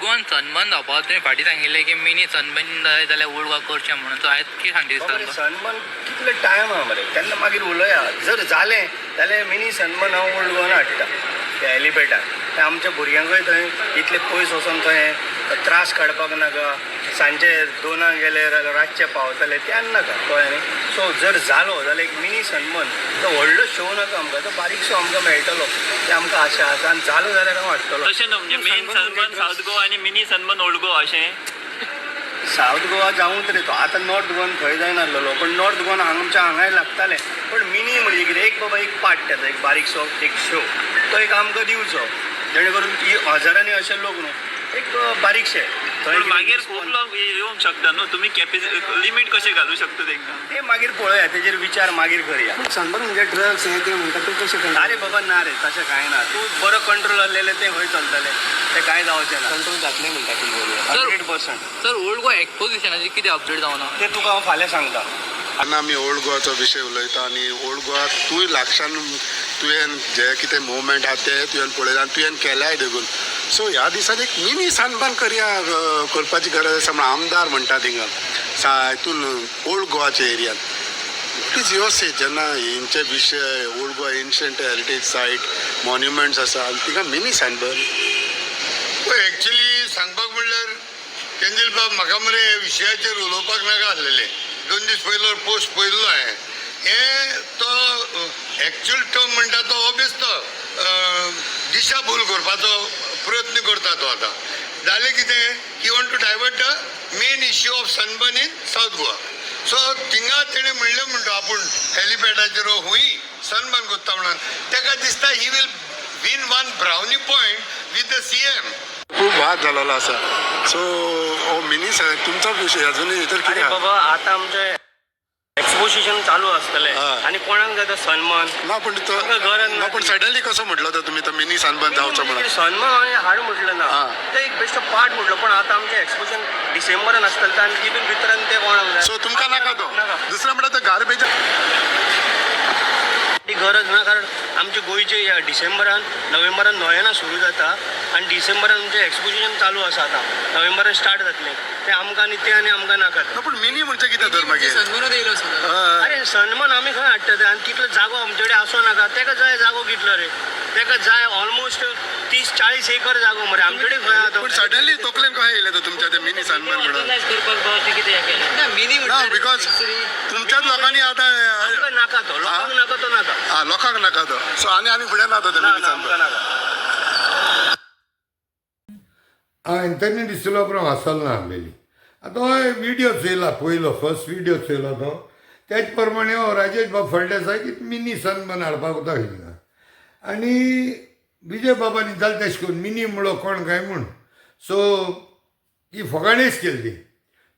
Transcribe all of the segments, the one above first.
गोवान sunburn जावपा तुवें फाटीं सांगिल्लें की मिनी सनबर्न जाय जाल्यार ओल्ड गोवा करचें म्हणून. सो आयज कितें सांगता दिसता मरे तुमकां? सनबर्न कितले टायम आहा मरे, तेन्ना मागीर उलोया. जर जालें जाल्यार मिनी सनबर्न हांव ओल्ड गोवान हाडटा त्या हेलिपॅडार. ते आमच्या भुरग्यांकूय थंय इतले पयस वचोन थंय त्रास काडपाक नाका. सांजे 2 गेले जाल्यार रातचे पावतले, त्यान नाका, कळ्ळें न्ही? सो जर जालो जाल्यार एक मिनी सनबर्न, तो व्हडलो शो नाका आमकां, तो बारीकसो आमकां मेळटलो, ते आमकां आशा आसा आनी जालो जाल्यार हांव हाडटलो. तशें न्हू, म्हणजे मेन सनबर्न सावथ गोवा आनी मिनी सनबर्न ओल्ड गोवा अशें? सावथ गोवा जावूंक रे तो. आतां नॉर्थ गोवान खंय जायनासलेलो, पण नॉर्थ गोवान हांगा आमच्या हांगाय लागतालें. पण मिनी म्हणजे कितें, एक बाबा एक पार्ट तेजो, एक बारीकसो एक शो तो एक आमकां दिवचो, जेणे करून ती हजारांनी अशे लोक न्हू एक बारीकशे थंय पण कितें मागीर खूब लोक येवंक शकता न्हू. तुमी कॅपेसिटी लिमीट कशें घालूं शकता तेंकां? ते मागीर पळोवया, तेजेर विचार मागीर करया. सनबर्न म्हणजे ड्रग्स हे ते म्हणटा, तूं कशें कंट्रोल? अरे बाबा, ना रे, तशें कांय ना. तूं बरो कंट्रोल आहलेलें तें खंय चलतलें, तें कांय जावचें ना. कंट्रोल जातलें म्हणटा तूं? 100%. सर, ओल्ड गोवा एक्सपोजिशनाची कितें अपडेट जावना? तें तुका हांव फाल्यां सांगता. तेन्ना आमी ओल्ड गोवाचो विशय उलयता आनी ओल्ड गोवा तूंय लागशान, तुवें जे कितें मुवमेंट आहा ते तुवें पळयलां आनी तुवें केल्याय देखून. सो ह्या दिसान एक मिनी सनबर्न करया, करपाची गरज आसा म्हण आमदार म्हणटा थिंगा सा हितून old गोवाच्या एरियान. What is your say जेन्ना हेंचे विशय Old Goa ancient heritage site monuments आसा आनी थिंगा मिनी सनबर्न? पळय, एक्चुली सांगपाक म्हणल्यार केंजील बाब, म्हाका मरे ह्या विशयाचेर उलोवपाक नाका आसलेलें. 2 दीस पयलो पोस्ट पळयल्लो हांवें. हें तो एक्चुअल टर्म म्हणटा तो ऑबियस, तो दिशाभूल करपाचो प्रयत्न करता तो. आतां जालें कितें, he want to divert the main issue of sunburn in South Goa. So थिंगा तेणें म्हणलें म्हणटा आपूण हेलिपॅडाचेर हुंय सनबर्न करता म्हणून, ताका दिसता he will win one brownie point with the CM. खूब वाद जालेलो आसा. सो हो मिनी तुमचो विशय अजूनय हितर अरे कितें आहा? बाबा, आतां आमचें एक्सपोजिशन चालू आसतलें आनी कोणाक जाय तो सनबर्न? ना, पण तो तुमकां गरज ना. ना, पण सडनली कसो म्हटलो तो तुमी, तो मिनी सनबर्न जावचो म्हणून? सनबर्न हांवें हाड म्हटलें ना. ते एक बेश्टो पार्ट म्हटलो. पण आतां आमचें एक्सपोजिशन डिसेंबरान आसतलें आनी तितून भितरान ते कोणाक जाय? सो तुमकां नाका तो? नाका. दुसरें म्हणल्यार तो गार्बेज ती गरज ना, कारण आमचे गोंयचे ह्या डिसेंबरान, नोव्हेंबरान नोयेना सुरू जाता आनी डिसेंबरान आमचें एक्सपोजिशन चालू आसा. आतां नोव्हेंबरान स्टार्ट जातलें तें आमकां आनी तें आनी आमकां नाका तें. ना, पूण मिनी म्हणजे कितें तर मागीर? सनबर्नूच येयलो सर. अरे, सनबर्न आमी खंय हाडटा ते? आनी तितलो जागो आमचे कडेन आसूं नाका? तेका जाय जागो कितलो रे? तेका जाय ऑलमोस्ट 30-40 एकर जागो मरे. आमचे कडेन खंय आहा तो? पूण सडनली तकलेन कशें येयलें तो तुमच्या ते मिनी सनबर्न म्हणून? ऑर्गनायज करपाक बाबा ते कितें हें केलें ना मिनी. ना, because तुमच्याच लोकांनी आतां आमकां नाका तो, लोकांक नाका तो, नाका. हा, लोकांक नाका तो. सो आनी आनी फुडें ना तो ना. मिनी ना, आमकां सनबर्न? नाका. हांवें एंथनी डिसिल्वा उपरांत वाचल ना आसलेली. आतां हो विडियो चोयला, पयलो फर्स्ट विडियो चोयलो तो. तेच प्रमाणे हो राजेश बाब फळदेसाय की मिनी सनबर्न हाडपाक वता हिंगा आनी विजय बाबांनी जालें तेश करून मिनी म्हणलो कोण काय म्हूण. सो ती फकाणेच केली ती.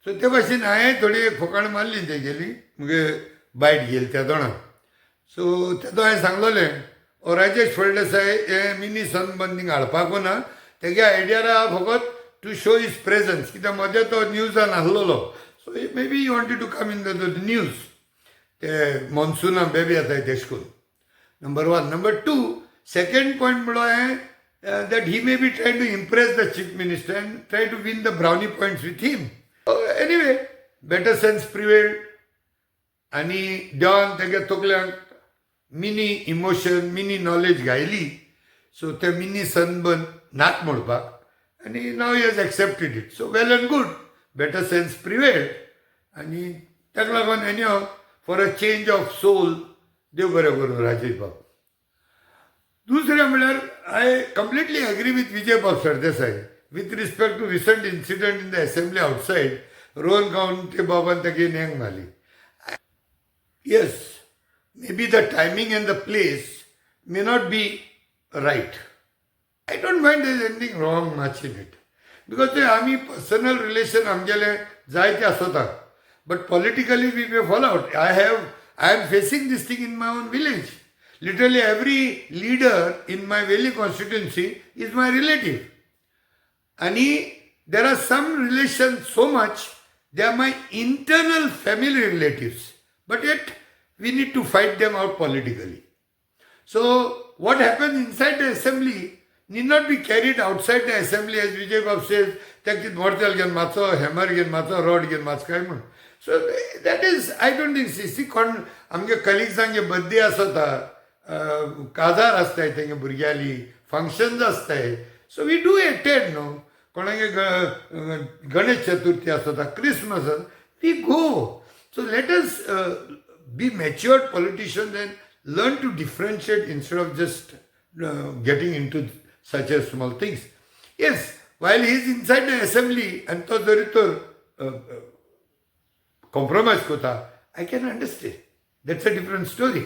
सो ते भाशेन हांवें थोडी एक फकाण मारली तेगेली, मुगे बायट गेली त्या दोणाक. सो तेदो हांवें सांगलोलें, हो राजेश फळदेसाय हे मिनी सनबर्न थिंगा हाडपाकू ना. तेगे आयडिया आहा फकत टू शो his presence, कित्याक मदें तो न्यूजान आसलेलो. So maybe he wanted to come in the news, ते मॉन्सुना बेबी येताय तेश करून. Number one. Number two, second point म्हणलो हें that he may be try to impress the Chief Minister and try to win the brownie points with him. Anyway, better sense prevailed आनी देवान तेगे तकल्यांक मिनी इमोशन, मिनी नॉलेज घायली. So ते mini Sunburn नात म्हणपाक आनी now he has accepted it. So well and good, better sense prevailed. आनी ताका लागून any for a change of soul, देव बरें करूं राजेश बाब. दुसरें म्हणल्यार I completely agree with Vijay Bab Sardesai with respect to recent incident in the assembly outside. Rohan Khaunte बाबान तागे नेंग मारली. Yes, maybe the timing and the place may not be right. I don't find there is anything wrong much in it, because ते आमी personal relation आमगेले जायते आसता, but politically we may fall out. I am facing this thing in my own village. Literally every leader in my Velim constituency is my relative. आणि there are some relation so much, they are my internal family relatives, but yet we need to fight them out politically. So what happens inside the assembly need not be carried outside the assembly, as Vijay Bab says, ते कितें मोर्तेल घेवन मातसो hammer घेवन मातसो rod घेवन मातसो काय म्हूण. So that is, I don't think, see, कोण आमगे कलिग्सांगे बर्थडे आसता, काजार आसताय तेंगे भुरग्यांली, फंक्शन्स आसताय, so we do attend न्हू. कोणागे गणेश चतुर्थी आसता, Christmas, we go. So let us be matured politicians and learn to differentiate instead of just getting into such a small things. Yes, while he is inside the assembly and तो जरी तर compromise करता, I can understand. That's a different story.